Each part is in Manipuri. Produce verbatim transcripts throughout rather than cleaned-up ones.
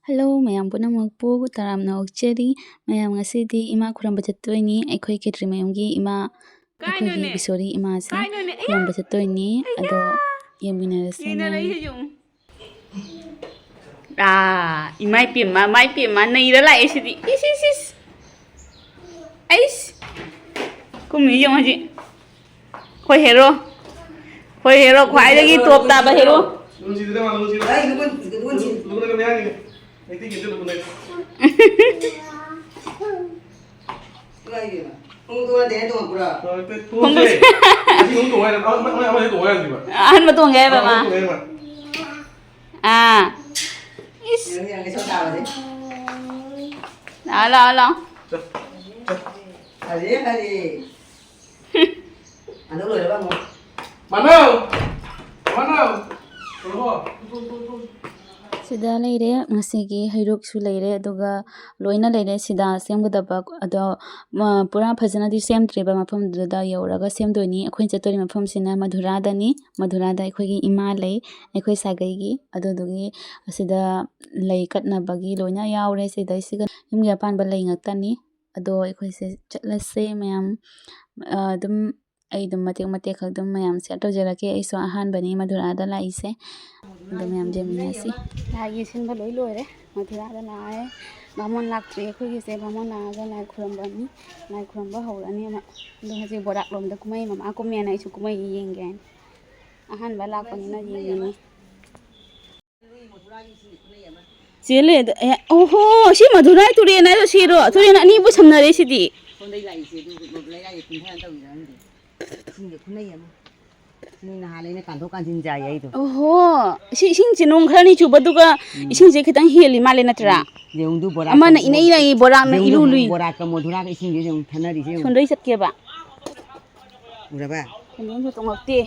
ꯍꯜꯂꯣ ꯃꯌꯥꯝ ꯄꯨꯝꯅꯃꯛꯄꯨ ꯇꯔꯥꯝꯅ ꯑꯣꯛꯆꯔꯤ꯫ ꯃꯌꯥꯝ ꯉꯁꯤꯗꯤ ꯏꯃꯥ ꯈꯨꯔꯨꯝꯕ ꯆꯠꯇꯣꯏꯅꯤ꯫ ꯑꯩꯈꯣꯏ ꯈꯦꯇ꯭ꯔꯤꯃꯌꯨꯝꯒꯤ ꯏꯃꯥ, ꯑꯩꯈꯣꯏꯒꯤ ꯀꯥꯏꯅꯣꯅꯦ? ꯕꯤꯁꯣꯔꯤ ꯏꯃꯥꯁꯦ ꯀꯥꯏꯅꯣꯅꯦ? ꯑꯌꯥ! ꯈꯨꯔꯨꯝꯕ ꯆꯠꯇꯣꯏꯅꯤ꯫ ꯑꯌꯥ! ꯑꯗꯣ ꯌꯦꯡꯃꯤꯟꯅꯔꯁꯦ ꯌꯦꯡꯅꯔ ꯃꯌꯥꯝ꯫ ꯑꯩꯁꯦ ꯌꯦꯡꯉꯨ꯫ ꯑꯥ, ꯏꯃꯥꯏ ꯄꯦꯝꯃ, ꯃꯥꯏ ꯄꯦꯝꯃ, ꯅꯩꯔ ꯂꯥꯛꯑꯦ ꯁꯤꯗꯤ꯫ ꯏꯁ, ꯏꯁ, ꯏꯁ꯫ ꯑꯩꯁ꯫ ꯀꯨꯝꯃꯤ ꯌꯦꯡꯉꯨ ꯍꯧꯖꯤꯛ꯫ ꯑꯩꯈꯣꯏ ꯍꯦꯔꯣ꯫ ꯑꯩꯈꯣꯏ ꯍꯦꯔꯣ ꯈ꯭ꯋꯥꯏꯗꯒꯤ ꯇꯣꯞ ꯇꯥꯕ ꯍꯦꯔꯣ꯫ ꯑꯍꯟꯕ ꯇꯣꯡꯒꯦ ꯍꯥꯏꯕ ꯃꯥ꯫ ꯑꯥ꯫ ꯏꯁ꯫ ꯂꯥꯛꯑꯣ, ꯂꯥꯛꯑꯣ, ꯂꯥꯛꯑꯣ꯫ ꯍꯔꯦ, ꯍꯔꯦ꯫ ꯑꯗꯨ ꯂꯣꯏꯔꯒ ꯑꯃꯨꯛ꯫ ꯃꯥꯅꯧ! ꯃꯥꯅꯧ! ꯂꯣꯏꯔꯕꯣ? ꯁꯤꯗ ꯂꯩꯔꯦ, ꯉꯁꯤꯒꯤ ꯍꯩꯔꯨꯛꯁꯨ ꯂꯩꯔꯦ, ꯑꯗꯨꯒ ꯂꯣꯏꯅ ꯂꯩꯔꯦ꯫ ꯁꯤꯗ ꯁꯦꯝꯒꯗꯕ ꯑꯗꯣ, ꯃ-, ꯄꯨꯔꯥ ꯐꯖꯅꯗꯤ ꯁꯦꯝꯗ꯭ꯔꯤꯕ, ꯃꯐꯝꯗꯨꯗ ꯌꯧꯔꯒ ꯁꯦꯝꯗꯣꯏꯅꯤ꯫ ꯑꯩꯈꯣꯏꯅ ꯆꯠꯇꯣꯔꯤ ꯃꯐꯝꯁꯤꯅ ꯃꯙꯨꯔꯥꯗꯅꯤ꯫ ꯃꯙꯨꯔꯥꯗ ꯑꯩꯈꯣꯏꯒꯤ ꯏꯃꯥ ꯂꯩ, ꯑꯩꯈꯣꯏ ꯁꯥꯒꯩꯒꯤ꯫ ꯑꯗꯨꯗꯨꯒꯤ ꯑꯁꯤꯗ ꯂꯩ ꯀꯠꯅꯕꯒꯤ ꯂꯣꯏꯅ ꯌꯥꯎꯔꯦ꯫ ꯁꯤꯗꯩꯁꯤꯒ ꯌꯨꯝꯒꯤ ꯑꯄꯥꯟꯕ ꯂꯩ ꯉꯥꯛꯇꯅꯤ꯫ ꯑꯗꯣ ꯑꯩꯈꯣꯏꯁꯦ ꯆꯠꯂꯁꯦ ꯃꯌꯥꯝ꯫ ꯑ, ꯑꯗꯨꯝ ꯑꯩ ꯑꯗꯨꯝ ꯃꯇꯦꯛ ꯃꯇꯦꯛ ꯈꯛ ꯑꯗꯨꯝ ꯃꯌꯥꯝ share ꯇꯧꯖꯔꯛꯀꯦ꯫ ꯑꯩꯁꯨ ꯑꯍꯥꯟꯕꯅꯤ ꯃꯙꯨꯔꯥꯗ ꯂꯥꯛꯏꯁꯦ꯫ ꯑꯗꯣ ꯃꯌꯥꯝ ꯌꯦꯡꯃꯤꯟꯅꯁꯤ꯫ ꯂꯥꯏꯒꯤ ꯁꯤꯟꯕ ꯂꯣꯏ ꯂꯣꯏꯔꯦ꯫ ꯃꯙꯨꯔꯥꯗ ꯂꯥꯛꯑꯦ꯫ ꯕꯥꯃꯣꯟ ꯂꯥꯛꯇ꯭ꯔꯤ ꯑꯩꯈꯣꯏꯒꯤꯁꯦ꯫ ꯕꯥꯃꯣꯟ ꯂꯥꯛꯑꯒ ꯂꯥꯏ ꯈꯨꯔꯨꯝꯕꯅꯤ꯫ ꯂꯥꯏ ꯈꯨꯔꯨꯝꯕ ꯍꯧꯔꯅꯤ꯫ ꯑꯗꯣ ꯍꯧꯖꯤꯛ ꯕꯣꯔꯥꯛꯂꯣꯝꯗ ꯀꯨꯝꯃꯛꯏ꯫ ꯃꯃꯥ ꯀꯨꯝꯃꯦꯅ ꯑꯩꯁꯨ ꯀꯨꯝꯃꯛꯏ ꯌꯦꯡꯒꯦ ꯍꯥꯏꯅ꯫ ꯑꯍꯥꯟꯕ ꯂꯥꯛꯄꯅꯤꯅ ꯌꯦꯡꯅꯤꯡꯉꯤ꯫ ꯆꯦꯜꯂꯦ ꯑꯗ-, ꯑꯦ, ꯑꯣꯍꯣ, ꯁꯤ ꯃꯙꯨꯔꯥꯏ ꯇꯨꯔꯦꯟ ꯍꯥꯏꯗꯣ ꯁꯤꯔꯣ? ꯇꯨꯔꯦꯟ ꯑꯅꯤꯕꯨ ꯁꯝꯅꯔꯦ ꯁꯤꯗꯤ꯫ ꯁꯣꯝꯗꯩ ꯂꯥꯛꯏꯁꯦ ꯑꯗꯨ ꯂꯩꯔꯥꯏꯒꯤ ꯀꯨꯝꯊꯅ ꯇꯧꯔꯤꯔ ꯈꯪꯗꯦ꯫ ꯏꯁꯤꯡꯁꯦ ꯈꯨꯠꯅꯩ ꯑꯃ꯫ ꯅꯣꯏ ꯅꯍꯥꯟ ꯑꯩꯅ ꯀꯥꯟꯊꯣꯛ ꯀꯥꯟꯁꯤꯟ ꯌꯥꯏ ꯑꯩꯗꯣ꯫ ꯑꯣꯍꯣ, ꯁꯤ ꯏꯁꯤꯡꯁꯦ ꯅꯣꯡ ꯈꯔꯅꯤ ꯆꯨꯕꯗꯨꯒ ꯎꯝ꯫ ꯏꯁꯤꯡꯁꯦ ꯈꯤꯇꯪ ꯍꯦꯜꯂꯤ ꯃꯥꯜꯂꯦ ꯅꯠꯇ꯭ꯔꯥ? ꯎꯝ꯫ ꯌꯦꯡꯉꯨꯗꯨ ꯕꯣꯔꯥꯛ ꯑꯃꯅ ꯀꯃꯣ-, ꯏꯅꯩ ꯅꯩ, ꯕꯣꯔꯥꯛꯅ ꯌꯦꯡꯉꯨꯗꯨ ꯏꯔꯨ ꯂꯨꯏ꯫ ꯕꯣꯔꯥꯛꯀ ꯃꯣꯙꯨꯔꯥꯒ ꯏꯁꯤꯡꯁꯦ ꯌꯦꯡꯉꯨ ꯊꯠꯅꯔꯤꯁꯦ ꯌꯦꯡꯉꯨ꯫ ꯁꯣꯝꯗꯩ ꯆꯠꯀꯦꯕ꯫ ꯎꯔꯕ? ꯀꯩꯅꯣꯝꯁꯨ ꯇꯣꯡꯉꯛꯇꯦ꯫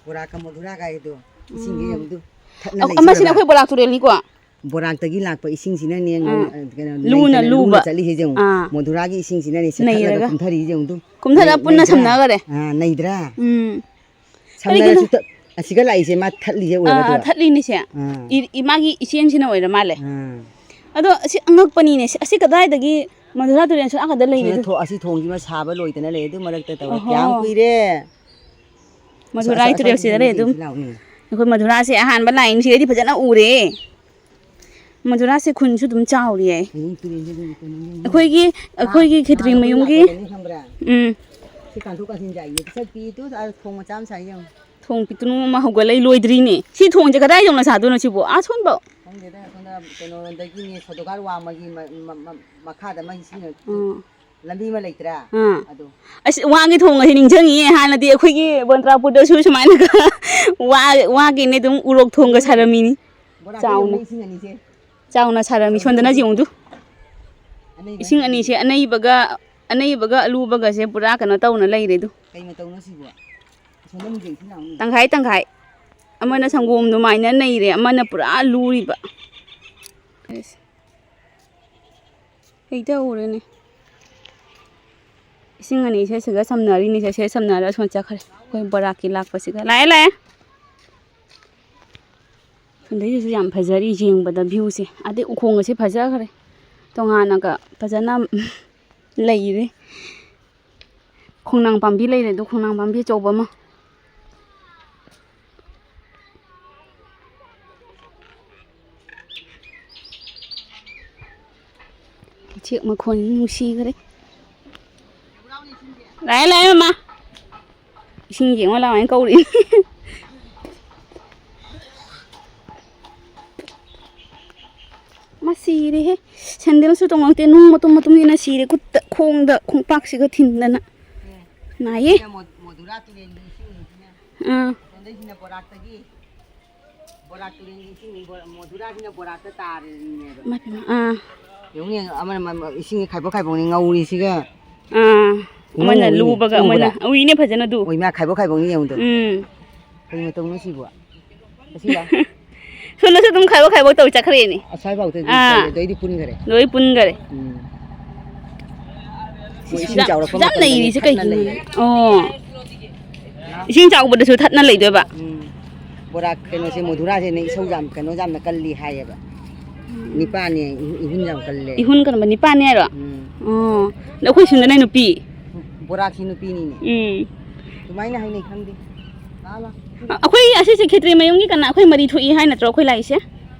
ꯕꯣꯔꯥꯛꯀ ꯃꯣꯙꯨꯔꯥꯒ ꯍꯥꯏꯗꯣ ꯏꯁꯤꯡꯁꯦ ꯎꯝ꯫ ꯌꯦꯡꯉꯨꯗꯨ ꯊꯠꯅ ꯑ-, ꯂꯩꯁꯦ ꯑꯃꯁꯤꯅ ꯎꯔꯕ? ꯑꯩꯈꯣꯏ ꯕꯣꯔꯥꯛ ꯇꯨꯔꯦꯜꯅꯤꯀꯣ? ꯕꯣꯔꯥꯛꯇꯒꯤ ꯂꯥꯛꯄ ꯏꯁꯤꯡꯁꯤꯅꯅꯦ ꯉꯧ-, ꯑꯥ꯫ ꯑ, ꯀꯩꯅꯣ, ꯂꯨꯅ ꯂꯩꯇꯅ ꯂꯨꯅ ꯂꯨꯕ꯫ ꯆꯠꯂꯤꯁꯦ ꯌꯦꯡꯉꯨ꯫ ꯑꯥ꯫ ꯃꯣꯙꯨꯔꯥꯒꯤ ꯏꯁꯤꯡꯁꯤꯅꯅꯦ ꯆꯦꯟꯊꯠꯂꯒ ꯅꯩꯔꯒ꯫ ꯀꯨꯝꯊꯔꯛꯏꯁꯦ ꯌꯦꯡꯉꯨꯗꯨ꯫ ꯀꯨꯝꯊꯔꯒ ꯅꯩ-, ꯄꯨꯟꯅ ꯅꯩꯗ꯭ꯔꯥ? ꯁꯝꯅꯈꯔꯦ꯫ ꯑꯥ, ꯅꯩꯗ꯭ꯔꯥ? ꯎꯝ꯫ ꯁꯝꯅꯔꯁꯨ ꯀꯔꯤꯒꯤꯅꯣ? ꯇ-, ꯑꯁꯤꯒ ꯂꯥꯛꯏꯁꯦ ꯃꯥ ꯊꯠꯂꯤꯁꯦ ꯑꯥ, ꯑꯣꯏꯔꯗꯣꯏꯔꯥ? ꯑꯥ, ꯊꯠꯂꯤꯅꯤꯁꯦ꯫ ꯑꯥ꯫ ꯏ-, ꯏ-, ꯃꯥꯒꯤ ꯏꯆꯦꯝꯁꯤꯅ ꯑꯣꯏꯔ ꯃꯥꯜꯂꯦ꯫ ꯑꯥ꯫ ꯑꯗꯣ ꯑꯁꯤ ꯑꯉꯛꯄꯅꯤꯅꯦ꯫ ꯁꯤ, ꯑꯁꯤ ꯀꯗꯥꯏꯗꯒꯤ ꯃꯙꯨꯔꯥ ꯇꯨꯔꯦꯜ ꯁꯣꯝ ꯅꯥꯀꯟꯗ ꯁꯤꯅ ꯂꯩꯔꯤꯗꯣ? ꯊꯣ-, ꯑꯁꯤ ꯊꯣꯡꯁꯤꯃ ꯁꯥꯕ ꯂꯣꯏꯗꯅ ꯂꯩ꯫ ꯑꯗꯨ ꯃꯔꯛꯇ ꯇꯧꯔꯦ꯫ ꯑꯣꯍꯣ꯫ ꯀꯌꯥꯝ ꯀꯨꯏꯔꯦ? ꯃꯙꯨꯔꯥꯒꯤ ꯑꯁ-, ꯑꯁ-, ꯇꯨꯔꯦꯜ ꯁꯤꯗ ꯑꯁꯣꯝꯗꯒꯤ ꯂꯩ ꯑꯗꯨꯝ꯫ ꯌꯦꯡꯁꯤ ꯂꯥꯎꯅꯦ꯫ ꯑꯩꯈꯣꯏ ꯃꯙꯨꯔꯥꯁꯦ ꯑꯍꯥꯟꯕ ꯂꯥꯛꯏꯅꯤ꯫ ꯁꯤꯗꯩꯗꯤ ꯐꯖꯅ ꯎꯔꯦ꯫ ꯃꯗꯨꯔꯥꯁꯦ ꯈꯨꯟꯁꯨ ꯑꯗꯨꯝ ꯆꯥꯎꯔꯤ ꯍꯥꯏ꯫ ꯎꯝ, ꯇꯨꯔꯦꯟꯁꯦ ꯑꯗꯨꯝ ꯀꯩꯅꯣ ꯌꯦꯡꯉꯣ꯫ ꯑꯩꯈꯣꯏꯒꯤ, ꯉꯥ, ꯑꯩꯈꯣꯏꯒꯤ ꯉꯥ ꯈꯦꯇ꯭ꯔꯤ ꯂꯧꯕ ꯃꯌꯨꯝꯒꯤ, ꯂꯥꯛꯄꯗꯅꯤ ꯈꯪꯕ꯭ꯔꯥ? ꯎꯝ꯫ ꯁꯤ ꯀꯥꯟꯊꯣꯛ ꯀꯥꯟꯁꯤꯟ ꯌꯥꯏꯌꯦ꯫ ꯄꯤꯁꯛ ꯄꯤꯛꯏꯗꯨ, ꯑꯥ, ꯊꯣꯡ ꯃꯆꯥ ꯑꯃ ꯁꯥꯏ ꯌꯦꯡꯉꯣ꯫ ꯊꯣꯡ ꯄꯤꯛꯇꯨꯅꯨ ꯑꯃ ꯍꯧꯒꯠꯂꯛꯏ, ꯂꯣꯏꯗ꯭ꯔꯤꯅꯦ꯫ ꯁꯤ ꯊꯣꯡꯁꯦ ꯀꯗꯥꯏ ꯌꯧꯅ ꯁꯥꯗꯣꯏꯅꯣ ꯁꯤꯕꯨ? ꯑꯥ ꯁꯣꯟꯕꯧ? ꯈꯪꯗꯦꯗ, ꯑꯩꯈꯣꯏꯅ ꯀꯩꯅꯣꯔꯣꯝꯗꯒꯤꯅꯦ, ꯁꯣꯗꯣꯀꯥꯔ ꯋꯥꯡꯃꯒꯤ ꯃ-, ꯃ-, ꯃ-, ꯃꯈꯥꯗ ꯑꯃ ꯏꯁꯤꯡ ꯎꯝ꯫ ꯂꯝꯕꯤ ꯑꯃ ꯂꯩꯇ꯭ꯔꯥ? ꯑꯥ꯫ ꯑꯗꯣ꯫ ꯑꯁ, ꯋꯥꯒꯤ ꯊꯣꯡ ꯑꯁꯤ ꯅꯤꯡꯁꯤꯡꯉꯤꯌꯦ꯫ ꯍꯥꯟꯅꯗꯤ ꯑꯩꯈꯣꯏꯒꯤ ꯕꯣꯟꯇ꯭ꯔꯥꯄꯨꯔꯗꯁꯨ ꯁꯨꯃꯥꯏꯅꯒ ꯋꯥ-, ꯋꯥꯒꯤꯅꯦ ꯑꯗꯨꯝ ꯎꯔꯣꯛ ꯊꯣꯡꯒ ꯁꯥꯔꯝꯃꯤꯅꯤ꯫ ꯕꯣꯔꯥ ꯆꯥꯎꯅ꯫ ꯀꯩꯗꯧꯅ ꯏꯁꯤꯡ ꯑꯅꯤꯁꯦ? ꯆꯥꯎꯅ ꯁꯥꯔꯝꯃꯤ꯫ ꯁꯣꯝꯗꯅ ꯌꯦꯡꯉꯨꯗꯨ꯫ ꯑꯅꯩꯕ ꯏꯁꯤꯡ ꯍꯥꯏꯁꯦ ꯑꯅꯤꯁꯦ, ꯑꯅꯩꯕꯒ, ꯑꯅꯩꯕꯒ ꯑꯂꯨꯕꯒꯁꯦ ꯄꯨꯔꯥ ꯀꯩꯅꯣ ꯇꯧꯅ ꯂꯩꯔꯦ ꯑꯗꯨ꯫ ꯀꯩ ꯃꯇꯧꯅꯣ ꯁꯤꯕꯣ? ꯑꯁꯣꯝꯗ ꯑꯃꯨꯛ ꯌꯦꯡꯁꯤ ꯂꯥꯎꯅꯦ꯫ ꯇꯪꯈꯥꯏ ꯇꯪꯈꯥꯏ꯫ ꯑꯃꯅ ꯁꯪꯒꯣꯝ ꯑꯗꯨꯃꯥꯏꯅ ꯅꯩꯔꯦ, ꯑꯃꯅ ꯄꯨꯔꯥ ꯂꯨꯔꯤꯕ꯫ ꯍꯦꯛꯇ ꯎꯔꯦꯅꯦ꯫ ꯏꯁꯤꯡ ꯑꯅꯤꯁꯦ ꯁꯤꯒ ꯁꯝꯅꯔꯤꯅꯤꯁꯦ, ꯁꯤꯗ ꯁꯝꯅꯔꯒ ꯁꯣꯝ ꯆꯠꯈ꯭ꯔꯦ꯫ ꯑꯩꯈꯣꯏ ꯕꯣꯔꯥꯛꯀꯤ ꯂꯥꯛꯄꯁꯤꯒ꯫ ꯂꯥꯛꯑꯦ, ꯂꯥꯛꯑꯦ꯫ ꯑꯗꯩꯁꯤꯁꯨ ꯌꯥꯝ ꯐꯖꯔꯤ ꯌꯦꯡꯕꯗ viewꯁꯦ꯫ ꯑꯗꯩ ꯎꯈꯣꯡ ꯑꯁꯦ ꯐꯖꯈ꯭ꯔꯦ꯫ ꯇꯣꯉꯥꯟꯅꯒ ꯐꯖꯅ ꯂꯩꯔꯦ꯫ ꯈꯣꯡꯅꯥꯡ ꯄꯥꯝꯕꯤ ꯂꯩꯔꯦ ꯑꯗꯣ, ꯈꯣꯡꯅꯥꯡ ꯄꯥꯝꯕꯤ ꯑꯆꯧꯕ ꯑꯃ꯫ ꯎꯆꯦꯛ ꯃꯈꯣꯟ ꯅꯨꯡꯁꯤꯈ꯭ꯔꯦ꯫ ꯂꯥꯛꯑꯦ, ꯂꯥꯛꯑꯦ, ꯃꯃꯥ꯫ ꯏꯁꯤꯡ ꯌꯦꯡꯉꯣ ꯂꯥꯛꯑꯣ ꯍꯥꯏꯅ ꯀꯧꯔꯛꯏ꯫ ꯃꯥ ꯁꯤꯔꯦꯍꯦ꯫ ꯁꯦꯟꯗꯜꯁꯨ ꯇꯣꯡꯉꯛꯇꯦ꯫ ꯅꯨꯡ ꯃꯇꯨꯝ ꯃꯇꯨꯝꯁꯤꯅ ꯁꯤꯔꯦ꯫ ꯈꯨꯠꯇ, ꯈꯣꯡꯗ, ꯈꯣꯡꯄꯥꯛꯁꯤꯒ ꯊꯤꯟꯗꯅ꯫ ꯅꯥꯏꯌꯦ꯫ ꯁꯤꯅ ꯃꯣ-, ꯃꯣꯗꯨꯔꯥ ꯇꯨꯔꯦꯜꯒꯤ ꯏꯁꯤꯡꯅꯤꯁꯤꯅ꯫ ꯑꯥ꯫ ꯑꯁꯣꯝꯗꯩꯁꯤꯅ ꯕꯣꯔꯥꯛꯇꯒꯤ꯫ ꯕꯣꯔꯥꯛ ꯇꯨꯔꯦꯜꯒꯤ ꯏꯁꯤꯡꯅꯤ, ꯕꯣꯔꯥ-, ꯃꯣꯗꯨꯔꯥꯒꯤꯅ ꯕꯣꯔꯥꯛꯇ ꯇꯥꯔꯤꯅꯦꯕ꯫ ꯏꯃꯥ ꯄꯦꯝꯃ, ꯑꯥ꯫ ꯌꯦꯡꯉꯨꯅꯦ, ꯑꯃꯅ ꯃ-, ꯃ-, ꯏꯁꯤꯡꯁꯦ ꯈꯥꯏꯕꯣꯛ ꯈꯥꯏꯕꯣꯛꯅꯤ ꯉꯧꯔꯤꯁꯤꯒ꯫ ꯑꯥ꯫ ꯈꯨꯉꯧ ꯑꯃꯅ ꯉꯧꯔꯤꯅꯦ, ꯂꯨꯕꯒ ꯎꯕ꯭ꯔꯥ? ꯑꯃꯅ, ꯎꯏꯅꯦ ꯐꯖꯅ ꯑꯗꯨ꯫ ꯑꯣ, ꯏꯃꯥ, ꯈꯥꯏꯕꯣꯛ ꯈꯥꯏꯕꯣꯛꯅꯤ ꯌꯦꯡꯉꯨꯗꯣ꯫ ꯎꯝ꯫ ꯀꯔꯤ ꯃꯇꯧꯅꯣ ꯁꯤꯕꯣ? ꯑꯁꯤꯔ? ꯁꯣꯝꯗꯁꯨ ꯑꯗꯨꯝ ꯈꯥꯏꯕꯣꯛ ꯈꯥꯏꯕꯣꯛ ꯇꯧ ꯆꯠꯈ꯭ꯔꯦꯅꯦ꯫ ꯑꯁ꯭ꯋꯥꯏꯐꯥꯎꯗꯗꯤ ꯑꯥ꯫ ꯇꯧꯔꯦ, ꯑꯗꯩꯗꯤ ꯄꯨꯟꯈꯔꯦ꯫ ꯂꯣꯏ ꯄꯨꯟꯈꯔꯦ꯫ ꯎꯝ꯫ ꯃꯣꯏ ꯏꯁꯤꯡ ꯁꯤꯁꯨ ꯌꯥꯝ, ꯆꯥꯎꯔꯛꯄ ꯁꯤꯁꯨ ꯌꯥꯝ ꯃꯇꯝꯗꯗꯤ ꯅꯩꯔꯤꯁꯦ ꯊꯠꯅ ꯀꯩꯒꯤꯅꯣ? ꯂꯩꯌꯦ꯫ ꯑꯣ꯫ ꯏꯁꯤꯡ ꯆꯥꯎꯕꯗꯁꯨ ꯊꯠꯅ ꯂꯩꯗꯣꯏꯕ? ꯎꯝ꯫ ꯕꯣꯔꯥꯛ ꯀꯩꯅꯣꯁꯦ, ꯃꯣꯙꯨꯔꯥꯁꯦ ꯅ ꯏꯁꯧ ꯌꯥꯝ, ꯀꯩꯅꯣ ꯌꯥꯝꯅ ꯀꯜꯂꯤ ꯍꯥꯏꯌꯦꯕ꯫ ꯅꯤꯄꯥꯅꯦ, ꯏ-, ꯏꯍꯨꯟ ꯌꯥꯝ ꯀꯜꯂꯦ꯫ ꯏꯍꯨꯟ ꯀꯟꯕ ꯅꯤꯄꯥꯅꯦ ꯍꯥꯏꯔꯣ? ꯎꯝ꯫ ꯑꯣ꯫ ꯑꯗꯣ ꯑꯩꯈꯣꯏ ꯁꯤꯗꯅ ꯅꯨꯄꯤ꯫ ꯕꯣꯔꯥꯛꯁꯤ ꯅꯨꯄꯤꯅꯤꯅꯦ꯫ ꯎꯝ꯫ ꯑꯗꯨꯃꯥꯏꯅ ꯍꯥꯏꯅꯩ, ꯈꯪꯗꯦ꯫ ꯂꯥꯛꯑꯣ, ꯂꯥꯛꯑꯣ꯫ ꯑ-, ꯑꯩꯈꯣꯏ ꯑꯁꯤꯁꯦ ꯈꯦꯇ꯭ꯔꯤ ꯃꯌꯨꯝꯒꯤ ꯀꯅꯥ, ꯑꯩꯈꯣꯏ ꯃꯔꯤ ꯊꯣꯛꯏ ꯍꯥꯏ ꯅꯠꯇ꯭ꯔꯣ ꯑꯩꯈꯣꯏ ꯂꯥꯛꯏꯁꯦ?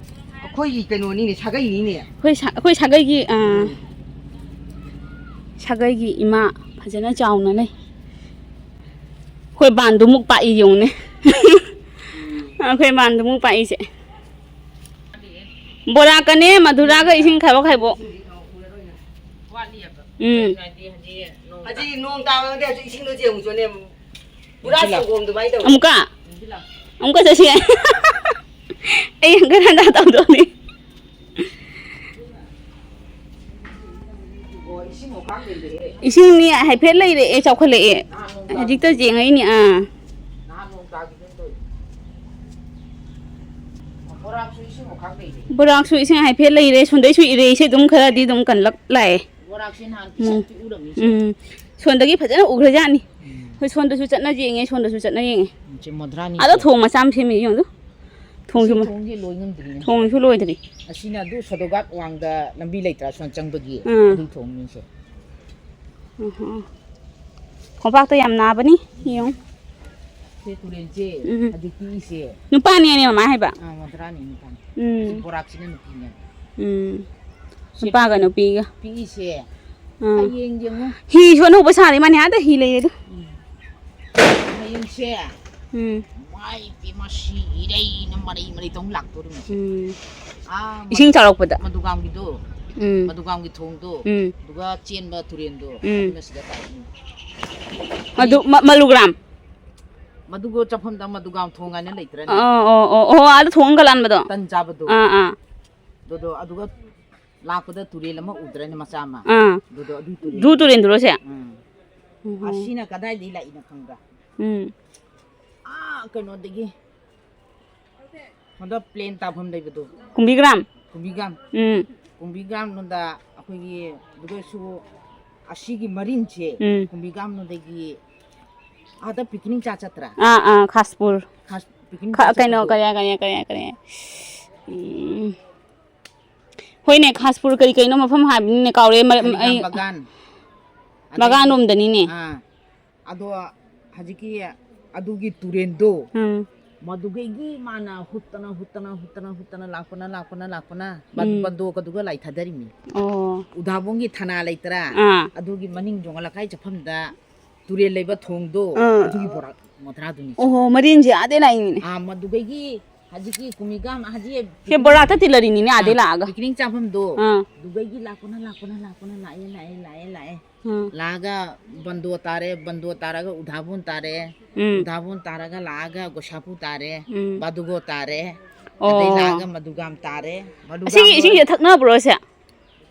ꯑꯩꯈꯣꯏꯒꯤ ꯀꯩꯅꯣꯅꯤꯅꯦ, ꯁꯥꯒꯩꯅꯤꯅꯦ꯫ ꯑꯩꯈꯣꯏ ꯁꯥ-, ꯑꯩꯈꯣꯏ ꯁꯥꯒꯩꯒꯤ, ꯑ, ꯎꯝ꯫ ꯁꯥꯒꯩꯒꯤ ꯏꯃꯥ ꯐꯖꯅ ꯆꯥꯎꯅ ꯂꯩ꯫ ꯑꯩꯈꯣꯏ ꯕꯥꯟꯗꯨꯃꯨꯛ ꯄꯥꯛꯏ ꯌꯦꯡꯉꯨꯅꯦ꯫ ꯑꯩꯈꯣꯏ ꯕꯥꯟꯗꯨꯃꯨꯛ ꯄꯥꯛꯏꯁꯦ꯫ ꯕꯣꯔꯥꯀꯅꯦ, ꯃꯙꯨꯔꯥꯒ ꯏꯁꯤꯡ ꯈꯥꯏꯕꯣꯛ ꯈꯥꯏꯕꯣꯛ꯫ ꯎꯝ꯫ ꯍꯧꯖꯤꯛ ꯅꯣꯡ ꯇꯥꯕꯗꯤ ꯍꯧꯖꯤꯛ ꯏꯁꯤꯡꯗꯣ ꯆꯦꯡꯉꯨ ꯆꯣꯅꯦ꯫ ꯄꯨꯔꯥ ꯁꯪꯒꯣꯝ ꯑꯗꯨꯃꯥꯏꯅ ꯇꯧꯋꯤ꯫ ꯑꯃꯨꯛꯀ? ꯑꯃꯨꯛꯀ ꯆꯠꯁꯤ꯫ ꯑꯩ ꯍꯪꯒꯠ ꯍꯟꯗ ꯇꯧꯗꯣꯏꯅꯤ꯫ ꯑꯣ, ꯏꯁꯤꯡ ꯑꯣꯀꯥꯟ ꯂꯩꯔꯦꯍꯦ꯫ ꯏꯁꯤꯡꯅꯤ ꯍꯥꯏꯐꯦꯠ ꯂꯩꯔꯛꯑꯦ, ꯆꯥꯎꯈꯠꯂꯛꯑꯦ꯫ ꯅꯍꯥꯟ ꯅꯣꯡ ꯇꯥꯕꯗꯣ꯫ ꯍꯧꯖꯤꯛꯇ ꯌꯦꯡꯉꯛꯏꯅꯤ, ꯑꯥ꯫ ꯅꯍꯥꯟ ꯅꯣꯡ ꯇꯥꯈꯤꯕꯗꯣ ꯇꯧꯔꯤ꯫ ꯕꯣꯔꯥꯛꯁꯨ ꯏꯁꯤꯡ ꯑꯣꯀꯥꯟ ꯂꯩꯔꯦ꯫ ꯕꯣꯔꯥꯛꯁꯨ ꯏꯁꯤꯡ ꯍꯥꯏꯐꯦꯠ ꯂꯩꯔꯦ, ꯁꯣꯟꯗꯩꯁꯨ ꯏꯔꯦ, ꯏꯁꯩ ꯑꯗꯨꯝ ꯈꯔꯗꯤ ꯑꯗꯨꯝ ꯀꯜꯂꯛ ꯂꯥꯛꯑꯦ꯫ ꯕꯣꯔꯥꯛꯁꯤ ꯅꯍꯥꯟ ꯎꯝ꯫ ꯄꯤꯁꯛ ꯄꯤꯛꯎꯔꯝꯃꯤ꯫ ꯎꯝ꯫ ꯁꯣꯟꯗꯒꯤ ꯐꯖꯅ ꯎꯈ꯭ꯔꯖꯥꯠꯅꯤ꯫ ꯎꯝ꯫ ꯑꯩꯈꯣꯏ ꯁꯣꯟꯗꯁꯨ ꯆꯠꯅ ꯌꯦꯡꯉꯦ, ꯁꯣꯟꯗꯁꯨ ꯆꯠꯅ ꯌꯦꯡꯉꯦ꯫ ꯎꯝ, ꯁꯤ ꯃꯣꯗ꯭ꯔꯥꯅꯤ ꯑꯗꯣ ꯁꯦ꯫ ꯊꯣꯡ ꯃꯆꯥ ꯑꯃ ꯁꯦꯝꯃꯤ ꯌꯦꯡꯉꯨ꯫ ꯊꯣꯡꯁꯨ ꯑꯁꯤ ꯃ-, ꯊꯣꯡꯁꯤ ꯂꯣꯏ ꯉꯝꯗ꯭ꯔꯤꯅꯦ꯫ ꯊꯣꯡꯁꯨ ꯂꯣꯏꯗ꯭ꯔꯤ꯫ ꯑꯁꯤꯅ ꯑꯗꯨ ꯁꯣꯗꯣꯒꯥꯠ ꯋꯥꯡꯗ ꯂꯝꯕꯤ ꯂꯩꯇ꯭ꯔꯥ, ꯁꯣꯝ ꯆꯪꯕꯒꯤ? ꯎꯝ꯫ ꯑꯗꯨ ꯊꯣꯡꯅꯤꯁꯦ꯫ ꯎꯝ, ꯎꯝ꯫ ꯈꯣꯡꯄꯥꯛꯇ ꯌꯥꯝ ꯅꯥꯕꯅꯤ, ꯌꯦꯡꯉꯨ꯫ ꯁꯤ ꯇꯨꯔꯦꯟꯁꯦ ꯎꯝ꯫ ꯍꯧꯖꯤꯛ ꯄꯤꯛꯏꯁꯦ꯫ ꯅꯨꯄꯥꯅꯦꯅꯦ ꯃꯃꯥ ꯍꯥꯏꯕ? ꯑꯥ, ꯃꯣꯗ꯭ꯔꯥꯅꯤ ꯅꯨꯄꯥꯅꯤ꯫ ꯎꯝ꯫ ꯁꯤ ꯕꯣꯔꯥꯛꯁꯤꯅ ꯅꯨꯄꯤꯅꯦ꯫ ꯎꯝ꯫ ꯁꯤ ꯅꯨꯄꯥꯒ ꯅꯨꯄꯤꯒ꯫ ꯄꯤꯛꯏꯁꯦ꯫ ꯎꯝ꯫ ꯍꯌꯦꯡ ꯌꯦꯡꯉꯨ꯫ ꯍꯤꯁꯨ ꯑꯅꯧꯕ ꯁꯥꯔꯤ, ꯃꯥꯅꯦ ꯑꯥꯗ ꯍꯤ ꯂꯩꯔꯦꯗꯣ꯫ ꯎꯝ꯫ ꯍꯌꯦꯡꯁꯦ꯫ ꯎꯝ꯫ ꯃꯥꯏ ꯄꯦꯝꯃ ꯁꯤ ꯏꯔꯩꯅ ꯃꯔꯩ ꯃꯔꯩ ꯇꯧ ꯂꯥꯛꯇꯣꯔꯤꯃꯤ꯫ ꯎꯝ꯫ ꯑꯥ, ꯏꯁꯤꯡ ꯆꯥꯎꯔꯛꯄꯗ꯫ ꯃꯗꯨꯒꯥꯝꯒꯤꯗꯣ꯫ ꯎꯝ꯫ ꯃꯗꯨꯒꯥꯝꯒꯤ ꯊꯣꯡꯗꯣ꯫ ꯎꯝ꯫ ꯑꯗꯨꯒ ꯆꯦꯟꯕ ꯇꯨꯔꯦꯟꯗꯣ꯫ ꯎꯝ꯫ ꯑꯗꯨꯅ ꯁꯤꯗ ꯇꯥꯔꯛꯏꯅꯤ꯫ ꯑꯗꯨ ꯃ-, ꯃꯂꯨꯒ꯭ꯔꯥꯝ꯫ ꯃꯗꯨꯒ ꯆꯠꯐꯝꯗ ꯃꯗꯨꯒꯥꯝ ꯊꯣꯡ ꯍꯥꯏꯅ ꯂꯩꯇ꯭ꯔꯅꯦ? ꯑꯣ, ꯑꯣ, ꯑꯣ, ꯑꯣ, ꯑꯥꯗ ꯊꯣꯡ ꯀꯜꯂꯥꯟꯕꯗꯣ? ꯇꯟ ꯆꯥꯕꯗꯣ꯫ ꯑꯥ, ꯑꯥ꯫ ꯑꯗꯨꯗꯣ, ꯑꯗꯨꯒ ꯂꯥꯛꯄꯗ ꯇꯨꯔꯦꯜ ꯑꯃ ꯎꯗ꯭ꯔꯅꯦ, ꯃꯆꯥ ꯑꯃ? ꯑꯥ꯫ ꯑꯗꯨꯗꯣ, ꯑꯗꯨꯏ ꯇꯨꯔꯦꯜ꯫ ꯖꯨ ꯇꯨꯔꯦꯜꯗꯨꯔꯣ ꯁꯦ? ꯎꯝ꯫ ꯎꯝ꯫ ꯑꯁꯤꯅ ꯀꯗꯥꯏꯗꯒꯤ ꯂꯥꯛꯏꯅꯣ ꯈꯪꯕ꯭ꯔꯥ? ꯎꯝ꯫ ꯑꯥ, ꯀꯩꯅꯣꯗꯒꯤ꯫ ꯍꯟꯗꯛ ꯄ꯭ꯂꯦꯟ ꯇꯥꯐꯝ ꯂꯩꯕꯗꯣ꯫ ꯀꯨꯝꯕꯤꯒ꯭ꯔꯥꯝ? ꯀꯨꯝꯕꯤꯒ꯭ꯔꯥꯝ꯫ ꯎꯝ꯫ ꯀꯨꯝꯕꯤꯒ꯭ꯔꯥꯝꯂꯣꯝꯗ ꯑꯩꯈꯣꯏꯒꯤ ꯑꯗꯨꯒꯁꯨ ꯑꯁꯤꯒꯤ ꯃꯔꯤꯟꯁꯦ ꯎꯝ꯫ ꯀꯨꯝꯕꯤꯒ꯭ꯔꯥꯝꯂꯣꯝꯗꯒꯤ ꯑꯥꯗ ꯄꯤꯛꯅꯤꯛ ꯆꯥ ꯆꯠꯇ꯭ꯔꯥ? ꯑꯥ, ꯑꯥ, ꯈꯥꯁꯄꯨꯔ꯫ ꯈꯥꯁ-, ꯈ-, ꯀꯩꯅꯣ, ꯀꯔꯤ, ꯀꯔꯤ, ꯀꯔꯤ, ꯀꯔꯤ? ꯎꯝ꯫ ꯍꯣꯏꯅꯦ, ꯈꯥꯁꯄꯨꯔ ꯀꯔꯤ ꯀꯩꯅꯣ ꯃꯐꯝ ꯍꯥꯏꯕꯅꯤꯅꯦ, ꯀꯥꯎꯔꯦ꯫ ꯃ-, ꯈꯔꯤꯒꯥꯝ ꯑꯩ ꯕꯒꯥꯟ꯫ ꯕꯒꯥꯟ ꯂꯣꯝꯗꯅꯤꯅꯦ꯫ ꯑꯥ꯫ ꯑꯗꯣ ꯍꯧꯖꯤꯛꯀꯤ ꯑꯗꯨꯒꯤ ꯇꯨꯔꯦꯟꯗꯣ, ꯎꯝ꯫ ꯃꯗꯨꯗꯒꯤ ꯃꯥꯅ ꯍꯨꯠꯇꯅ, ꯍꯨꯠꯇꯅ, ꯍꯨꯠꯇꯅ, ꯍꯨꯠꯇꯅ ꯂꯥꯛꯄꯅ, ꯂꯥꯛꯄꯅ, ꯂꯥꯛꯄꯅ, ꯕꯟ-, ꯎꯝ꯫ ꯕꯟꯗꯣꯛ ꯑꯗꯨꯒ ꯂꯥꯏꯊꯥꯗꯔꯤꯃꯤ꯫ ꯑꯣ꯫ ꯎꯗꯥꯕꯣꯡꯒꯤ ꯊꯅꯥ ꯂꯩꯇ꯭ꯔꯥ? ꯑꯥ꯫ ꯑꯗꯨꯒꯤ ꯃꯅꯤꯡ ꯖꯣꯡꯒ ꯂꯩꯀꯥꯏ ꯆꯠꯐꯝꯗ ꯇꯨꯔꯦꯜ ꯂꯩꯕ ꯊꯣꯡꯗꯣ, ꯑꯥ꯫ ꯑꯗꯨꯒꯤ ꯕꯣꯔꯥꯛ ꯃꯣꯊ꯭ꯔꯥꯗꯨꯅꯤ꯫ ꯑꯣꯍꯣ, ꯃꯔꯤꯟꯁꯦ ꯑꯥꯗꯩ ꯂꯥꯛꯏꯅꯤꯅꯦ꯫ ꯑꯥ, ꯃꯗꯨꯗꯒꯤ ꯍꯧꯖꯤꯛꯀꯤ ꯀꯨꯃꯤꯒꯥꯝ, ꯍꯧꯖꯤꯛ ꯁꯦ ꯕꯣꯔꯥꯛꯇ ꯇꯤꯜꯂꯔꯤꯅꯤꯅꯦ, ꯑꯥꯗꯩ ꯑꯥ, ꯂꯥꯛꯑꯒ꯫ ꯄꯤꯀꯅꯤꯛ ꯆꯥꯐꯝꯗꯣ, ꯑꯥ꯫ ꯑꯗꯨꯗꯒꯤ ꯂꯥꯛꯄꯅ, ꯂꯥꯛꯄꯅ, ꯂꯥꯛꯄꯅ, ꯂꯥꯛꯑꯦ, ꯂꯥꯛꯑꯦ, ꯂꯥꯛꯑꯦ꯫ ꯎꯝ꯫ ꯂꯥꯛꯑꯒ ꯕꯟꯗꯣ ꯇꯥꯔꯦ, ꯕꯟꯗꯣ ꯇꯥꯔꯒ ꯎꯗꯥꯕꯣꯟ ꯇꯥꯔꯦ, ꯎꯝ꯫ ꯎꯗꯥꯕꯣꯟ ꯇꯥꯔꯒ ꯂꯥꯛꯑꯒ ꯒꯣꯁꯥꯄꯨ ꯇꯥꯔꯦ, ꯎꯝ꯫ ꯕꯥꯗꯨꯒꯣ ꯇꯥꯔꯦ, ꯑꯣ꯫ ꯑꯗꯩ ꯂꯥꯛꯑꯒ ꯃꯗꯨꯒꯥꯝ ꯇꯥꯔꯦ, ꯃꯗꯨꯒꯥꯝ ꯑꯁꯤꯒꯤ ꯂꯣꯏꯔ-, ꯏꯁꯤꯡꯁꯦ ꯊꯛꯅꯕ꯭ꯔꯣ ꯁꯦ?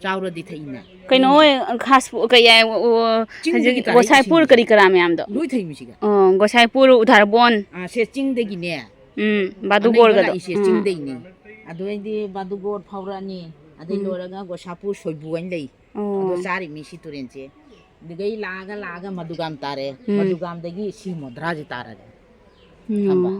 ꯆꯥꯎꯔꯗꯤ ꯊꯛꯏꯅ꯫ ꯀꯩꯅꯣ ꯍꯣꯏ, ꯈꯥꯁꯄꯨ-, ꯀꯩ ꯍꯥꯏ, ꯑꯣ, ꯆꯤꯡꯗꯒꯤ ꯍꯧꯖꯤꯛ ꯇꯥꯔꯛꯏ ꯒꯣꯁꯥꯏꯄꯨꯔ ꯏꯁꯤꯡꯁꯦ꯫ ꯀꯔꯤ ꯀꯔꯥ ꯃꯌꯥꯝꯗꯣ? ꯂꯣꯏ ꯊꯛꯏ ꯃꯤꯁꯤꯒ꯫ ꯑꯣ, ꯒꯣꯁꯥꯏꯄꯨꯔ, ꯎꯙꯥꯔꯕꯣꯟ꯫ ꯑꯥ, ꯁꯦ ꯆꯤꯡꯗꯒꯤꯅꯦ꯫ ꯎꯝ, ꯑꯅꯩꯕ ꯕꯥꯗꯨꯒꯣꯔꯒꯗꯣ꯫ ꯂꯥꯛꯏꯁꯦ ꯎꯝ꯫ ꯆꯤꯡꯗꯩꯅꯦ꯫ ꯑꯗꯨꯗꯩꯗꯤ ꯕꯥꯗꯨꯒꯣꯔ ꯐꯥꯎꯔꯛꯑꯅꯤ꯫ ꯑꯗꯩ ꯎꯝ꯫ ꯂꯣꯏꯔꯒ ꯒꯣꯁꯥꯄꯨꯔ ꯁꯣꯏꯕꯨ ꯍꯥꯏꯅ ꯂꯩ꯫ ꯑꯣ꯫ ꯑꯗꯣ ꯆꯥꯔꯤ ꯃꯤ ꯁꯤ ꯇꯨꯔꯦꯟꯁꯦ꯫ ꯑꯗꯨꯗꯩ ꯂꯥꯛꯑꯒ ꯂꯥꯛꯑꯒ ꯃꯗꯨꯒꯥꯝ ꯇꯥꯔꯦ꯫ ꯎꯝ꯫ ꯃꯗꯨꯒꯥꯝꯗꯒꯤ ꯁꯤ ꯃꯣꯗ꯭ꯔꯥꯁꯦ ꯇꯥꯔꯒꯦ꯫ ꯎꯝ꯫ ꯈꯪꯕ?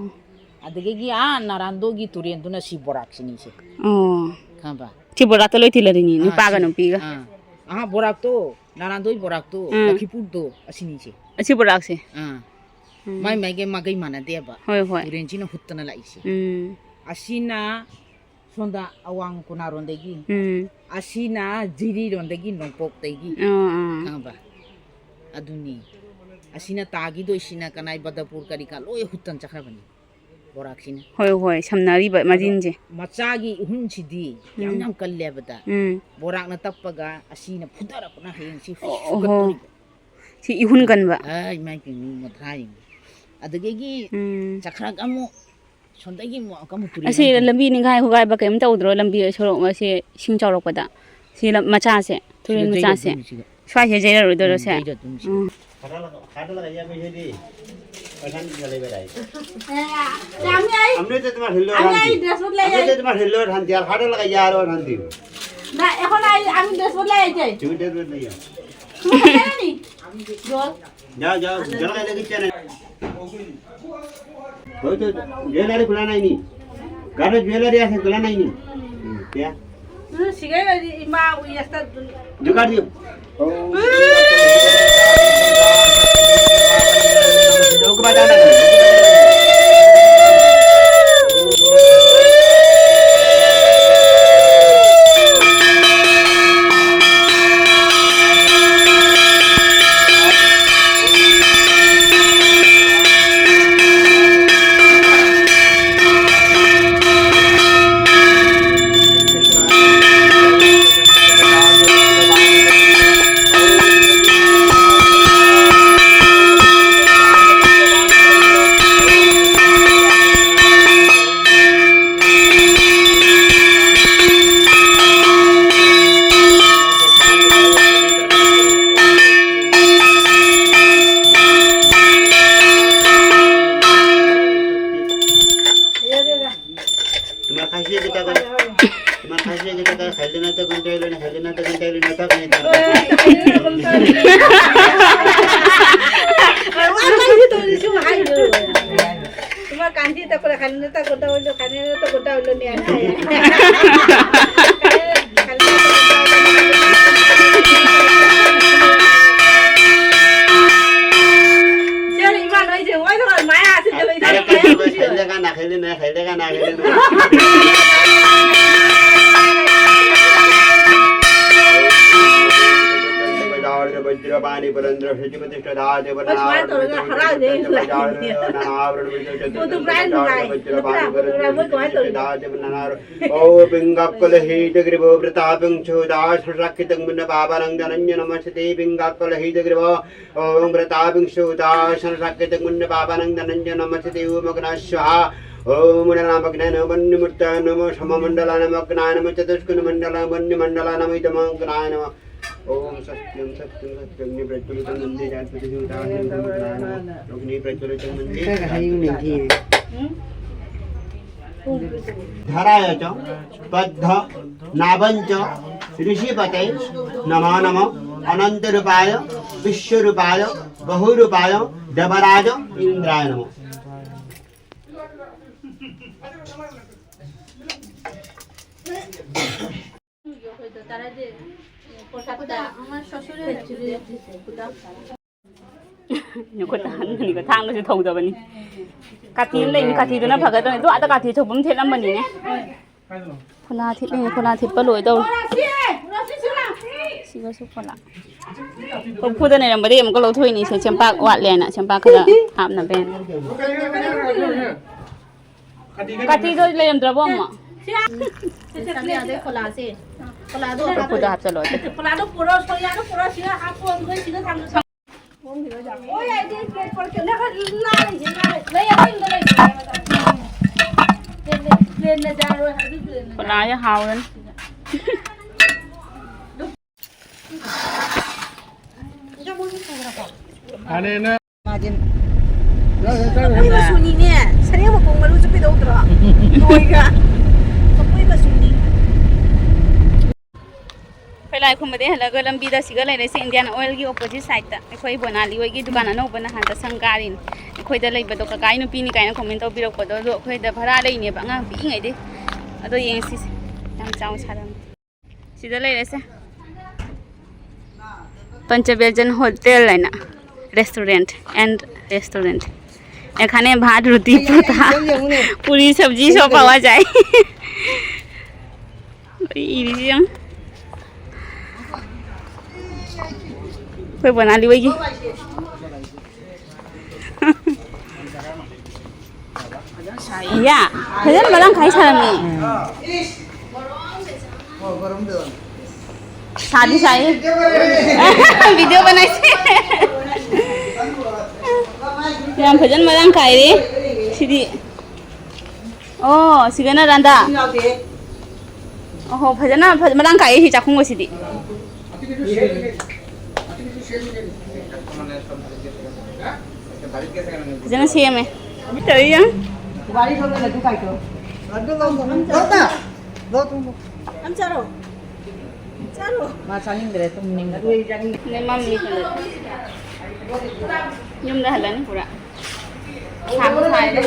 ꯑꯗꯒꯤ ꯑꯥ ꯅꯥꯔꯥꯟꯗꯣꯒꯤ ꯇꯨꯔꯦꯟꯗꯨꯅ ꯁꯤ ꯕꯣꯔꯥꯛꯁꯤꯅꯤ ꯁꯦ꯫ ꯑꯣ꯫ ꯈꯪꯕ? ꯁꯤ ꯕꯣꯔꯥꯛꯇ ꯂꯣꯏ ꯇꯤꯜꯂꯔꯤꯅꯤ, ꯑꯥ, ꯅꯨꯄꯥꯒ ꯁꯤ, ꯅꯨꯄꯤꯒ꯫ ꯑꯥ꯫ ꯑꯥ, ꯕꯣꯔꯥꯛꯇꯣ, ꯅꯥꯔꯥꯟꯗꯣꯏ ꯕꯣꯔꯥꯛꯇꯣ, ꯎꯝ꯫ ꯂꯛꯈꯤꯄꯨꯔꯗꯣ, ꯑꯁꯤꯅꯤꯁꯦ꯫ ꯑꯁꯤ ꯕꯣꯔꯥꯛꯁꯦ? ꯑꯥ꯫ ꯎꯝ꯫ ꯃꯥꯏ ꯃꯥꯏꯒꯤ ꯃꯥꯒꯩ ꯃꯥꯟꯅꯗꯦꯕ꯫ ꯍꯣꯏ, ꯍꯣꯏ꯫ ꯇꯨꯔꯦꯟꯁꯤꯅ ꯍꯨꯠꯇꯅ ꯂꯥꯛꯏꯁꯦ꯫ ꯎꯝ꯫ ꯑꯁꯤꯅ ꯁꯣꯝꯗ ꯑꯋꯥꯡ ꯀꯣꯅꯥꯔꯣꯝꯗꯒꯤ꯫ ꯎꯝ꯫ ꯑꯁꯤꯅ ꯖꯤꯔꯤꯔꯣꯝꯗꯒꯤ, ꯅꯣꯡꯄꯣꯛꯇꯒꯤ꯫ ꯑꯥ, ꯑꯥ꯫ ꯈꯪꯉꯕ? ꯑꯗꯨꯅꯤ꯫ ꯑꯁꯤꯅ ꯇꯥꯈꯤꯗꯣꯏꯁꯤꯅ ꯀꯅꯥꯏ ꯕꯗꯄꯨꯔ ꯀꯔꯤ ꯀꯥ ꯂꯣꯏ ꯍꯨꯠꯇꯅ ꯆꯠꯈ꯭ꯔꯕꯅꯤ꯫ ꯕꯣꯔꯥꯛꯁꯤꯅ꯫ ꯍꯣꯏ, ꯍꯣꯏ, ꯁꯝꯅꯔꯤꯕ ꯑꯗꯣ ꯃꯔꯤꯟꯁꯦ꯫ ꯃꯆꯥꯒꯤ ꯏꯍꯨꯟꯁꯤꯗꯤ ꯌꯥꯝ ꯎꯝ꯫ ꯌꯥꯝ ꯀꯜꯂꯦꯕꯗ꯫ ꯎꯝ꯫ ꯕꯣꯔꯥꯛꯅ ꯇꯞꯄꯒ ꯑꯁꯤꯅ ꯐꯨꯊꯔꯛꯄꯅ ꯍꯌꯦꯡ ꯁꯤ ꯑꯣ, ꯑꯣ, ꯍꯣ꯫ ꯐꯨꯒꯠꯇꯣꯔꯤꯕ꯫ ꯁꯤ ꯏꯍꯨꯟ ꯀꯟꯕ꯫ ꯑ, ꯏꯃꯥꯏ ꯄꯦꯝꯃ, ꯃꯊꯥ ꯌꯦꯡꯉꯨ꯫ ꯑꯗꯨꯗꯒꯤ ꯎꯝ꯫ ꯆꯈ꯭ꯔꯛ ꯑꯃꯨꯛ ꯁꯣꯝꯗꯒꯤ ꯑꯃꯨꯛ ꯑꯃꯨꯛ ꯇꯨꯔꯦꯟ ꯑꯁꯤ ꯑꯃꯨꯛ ꯂꯝꯕꯤ ꯅꯤꯡꯈꯥꯏ ꯍꯣꯒꯥꯏꯕ ꯀꯩꯝ ꯇꯧꯗ꯭ꯔꯣ? ꯂꯝꯕꯤ ꯁꯣꯔꯣꯛ ꯑꯁꯤ ꯏꯁꯤꯡ ꯆꯥꯎꯔꯛꯄꯗ? ꯁꯤ ꯂꯝ-, ꯃꯆꯥꯁꯦ, ꯇꯨꯔꯦꯟ ꯁꯤꯗ ꯃꯆꯥꯁꯦ? ꯌꯩꯔꯛꯇꯣꯏꯅꯤ ꯁꯤꯒ꯫ ꯁ꯭ꯋꯥꯏꯁꯦ ꯌꯩꯔꯛꯑꯣꯏꯗꯣꯏꯔꯣ ꯎꯝ, ꯁꯦ? ꯌꯩꯔꯛꯇꯣꯏꯅꯤ ꯁꯤꯒ꯫ ꯎꯝ꯫ যাও, যাও, জল খাইলে কিচ্ছু নাই। ওই তো জুয়েলারি খোলা নাইনি। ঘরে জুয়েলারি আছে, খোলা নাইনি। হুম, দিয়া। হুম, শিখাই বাজি, ইমা, ওই একটা দুন- জোগাড় দিও। হুম। ওকে, বাজাও না। তোমার খাসি যেটা করে, তোমার খাসি যেটা করে, খাইলে না তো কোনটা হইলো না, খাইলে না তো কোনটা হইলো না, তো কোনটা হইলো না। তোমার কাঞ্চি তা করে খাইলে না তো কোনটা হইলো, খাইলে না তো কোনটা হইলো, নিয়ে আসে। ইমান হয়েছে, ওই তোমার মায়া আছে যে ওই আরে, খাইলে না, খাইলে না, খাইলে না, খাইলে না। বজ্রপাণি পুরন্দ্র সচিব তিষ্ঠ দাদেব। ওই সময় তো ওরা হারা নেই। ও তো প্রায় নুঙায়। বজ্রপাণি পুরন্দ্র সচিব তিষ্ঠ দাদেব নানা। ও পিঙ্গকলহিত গ্রীব প্রতাপং সুদাসন রক্ষিতং মুন্য পাবনং ধনঞ্জয় নমস্তে পিঙ্গকলহিত গ্রীব। ॐ प्रतापिं सुदासनसक्कितगुण्यपावनं धनञ्जयनमसिते ॐ अग्नः स्वाहा। ॐ उडनमग्नय नमो वह्निमूर्तये नमो सममण्डलानमग्नाय नमो चतुष्कोणमण्डलाय वह्निमण्डलानमो इदमग्नाय नमः। ॐ सत्यं सत्यं सत्यं अग्निप्रज्वलितं वन्दे जातपतिसूदासनमग्नाय नमः। अग्निप्रज्वलितं वन्दे। धराय च पद्ध नाभञ्च ऋषिपते नमो नमो अनन्तरूपाय विश्वरूपाय बहुरूपाय देवराज इंद्राय नमः। ꯉꯥꯏꯈꯣ, ꯊꯥꯡꯅꯁꯨ ꯊꯧꯗꯕꯅꯤ꯫ ꯀꯥꯇꯤ ꯑꯃ ꯂꯩꯅꯤ, ꯀꯥꯇꯤꯗꯨꯅ ꯐꯒꯗꯕꯅꯤ꯫ ꯑꯗꯨ ꯑꯥꯗ ꯀꯥꯇꯤ ꯊꯧꯕ ꯑꯃ ꯊꯦꯠꯂꯝꯕꯅꯤꯅꯦ꯫ ꯐꯣꯂꯥ ꯊꯤꯠꯂꯤꯅꯦ, ꯐꯣꯂꯥ ꯊꯤꯠꯄ ꯂꯣꯏꯗꯧꯔꯦ꯫ ꯁꯤꯒꯁꯨ ꯐꯣꯂꯥ꯫ ꯀꯣꯔꯐꯨꯗ ꯂꯩꯔꯝꯕꯗꯒꯤ ꯑꯃꯨꯛꯀ ꯂꯧꯊꯣꯛꯏꯅꯤ꯫ ꯁꯦ, ꯆꯦꯡꯄꯥꯛ ꯋꯥꯠꯂꯦꯅ ꯆꯦꯡꯄꯥꯛ ꯈꯔ ꯍꯥꯞꯅꯕꯅ꯫ ꯀꯥꯇꯤꯗꯣ ꯂꯩꯔꯝꯗ꯭ꯔꯕꯣ ꯑꯃꯨꯛ? ꯁꯤ ꯆꯠꯂꯦ, ꯑꯗꯩ ꯐꯣꯂꯥꯁꯦ꯫ ꯐꯣꯂꯥꯗꯣ ꯀꯣꯔꯐꯨꯗ ꯍꯥꯞꯆꯜꯂꯣ ꯑꯗꯨꯗꯤ꯫ ꯐꯣꯂꯥꯗꯣ ꯄꯨꯔꯣ, ꯁꯣꯅꯤꯌꯥꯗꯣ ꯄꯨꯔꯣ, ꯁꯤꯒ ꯍꯥꯞꯄꯣ, ꯑꯩꯈꯣꯏ ꯁꯤꯒ ꯊꯝꯃꯣ꯫ ꯍꯣꯏ, ꯑꯩꯗꯤ ꯄ꯭ꯂꯦꯠ ꯄꯣꯔꯛꯀꯦ꯫ ꯂꯩ, ꯂꯩ, ꯂꯩ, ꯂꯩ, ꯂꯩ, ꯑꯩ ꯌꯨꯝꯗ ꯂꯩ꯫ ꯄ꯭ꯂꯦꯠ, ꯄ꯭ꯂꯦꯠ, ꯄ꯭ꯂꯦꯠꯅ ꯌꯥꯔꯣꯏ, ꯑꯗꯨ ꯄ꯭ꯂꯦꯠꯅ ꯌꯥꯔꯣꯏ꯫ ꯄꯨꯂꯥꯁꯦ ꯍꯥꯎꯔꯅꯤ꯫ ꯃꯥꯗꯤ ꯀꯐꯣꯏ ꯃꯆꯨꯅꯤꯅꯦ, ꯁꯔꯦꯡ ꯃꯈꯣꯡ ꯃꯔꯨꯁꯨ ꯀꯩꯗꯧꯗ꯭ꯔꯣ? ꯂꯣꯏꯒ꯫ ꯀꯐꯣꯏ ꯃꯆꯨꯅꯤ꯫ ꯑꯩꯈꯣꯏ ꯂꯥꯏ ꯈꯨꯔꯨꯝꯕꯗꯒꯤ ꯍꯜꯂꯒ ꯂꯝꯕꯤꯗ ꯁꯤꯒ ꯂꯩꯔꯦꯁꯦ, ꯏꯟꯗꯤꯌꯥꯟ ꯑꯣꯏꯜꯒꯤ ꯑꯣꯄꯣꯖꯤꯠ ꯁꯥꯏꯗꯠꯇ꯫ ꯑꯩꯈꯣꯏ ꯕꯣꯅꯥꯂꯤ ꯍꯣꯏꯒꯤ ꯗꯨꯀꯥꯟ ꯑꯅꯧꯕ ꯅꯍꯥꯟ ꯆꯠꯁꯪ ꯀꯥꯔꯤꯅꯤ꯫ ꯑꯩꯈꯣꯏꯗ ꯂꯩꯕꯗꯣ ꯀꯀꯥꯒꯤ ꯅꯨꯄꯤꯅꯤ ꯀꯥꯏꯅ ꯀꯣꯃꯦꯟ ꯇꯧꯕꯤꯔꯛꯄꯗꯣ, ꯑꯗꯣ ꯑꯩꯈꯣꯏꯗ ꯚꯔꯥ ꯂꯩꯅꯦꯕ ꯑꯉꯥꯡ ꯄꯤꯛꯏꯉꯩꯗꯩ꯫ ꯑꯗꯣ ꯌꯦꯡꯁꯤꯁꯦ, ꯌꯥꯝ ꯆꯥꯎꯅ ꯁꯥꯔꯝꯃꯦ꯫ ꯁꯤꯗ ꯂꯩꯔꯦꯁꯦ, ꯄꯟꯆꯕꯦꯖꯟ ꯍꯣꯇꯦꯜ ꯍꯥꯏꯅ ꯔꯦꯁꯇꯨꯔꯦꯟꯠ ꯑꯦꯟ ꯔꯦꯁꯇꯨꯔꯦꯟꯠ꯫ এখানে ভাত, রুটি, পরোটা, পুরি, সবজি সব পাওয়া যায়। ꯏꯔꯤꯁꯤ ꯌꯦꯡꯉꯨ꯫ ꯑꯩꯈꯣꯏ ꯕꯣꯅꯥꯂꯤ ꯍꯣꯏꯒꯤ꯫ ꯌꯥ, ꯐꯖꯅ ꯃꯔꯥꯡ ꯀꯥꯏ ꯁꯥꯔꯝꯃꯦ꯫ ꯁꯥꯗꯤ ꯁꯥꯏ꯫ ꯚꯤꯗꯤꯑꯣ ꯕꯅꯥꯏꯁꯦ꯫ ꯌꯥꯝ ꯐꯖꯅ ꯃꯔꯥꯡ ꯀꯥꯏꯔꯦ ꯁꯤꯗꯤ꯫ ꯑꯣ, ꯁꯤꯒꯅ ꯔꯥꯟꯗꯥ꯫ ꯑꯣꯍꯣ, ꯐꯖꯅ, ꯐꯖ-, ꯃꯔꯥꯡ ꯀꯥꯏꯌꯦ ꯁꯤ ꯆꯥꯛꯈꯨꯝꯒꯁꯤꯗꯤ꯫ ꯐꯖꯅ ꯁꯦꯝꯃꯦ꯫ ꯇꯧꯔꯤ ꯌꯦꯡꯉꯨ꯫ ꯂꯧꯗ꯫ ꯂꯧ ꯇꯨꯝꯕ꯫ ꯑꯝ ꯆꯥꯔꯣ꯫ ꯆꯥꯔꯣ꯫ ꯃꯥ ꯆꯥꯅꯤꯡꯗ꯭ꯔꯦ, ꯇꯨꯝꯅꯤꯡꯗ꯭ꯔꯦ꯫ ꯅꯦ ꯃꯝꯃꯤ ꯈꯜꯂꯦ꯫ ꯌꯨꯝꯗ ꯍꯜꯂꯅꯤ ꯄꯨꯔꯥ꯫ ꯁꯥꯕꯨ ꯁꯥꯏꯗ꯫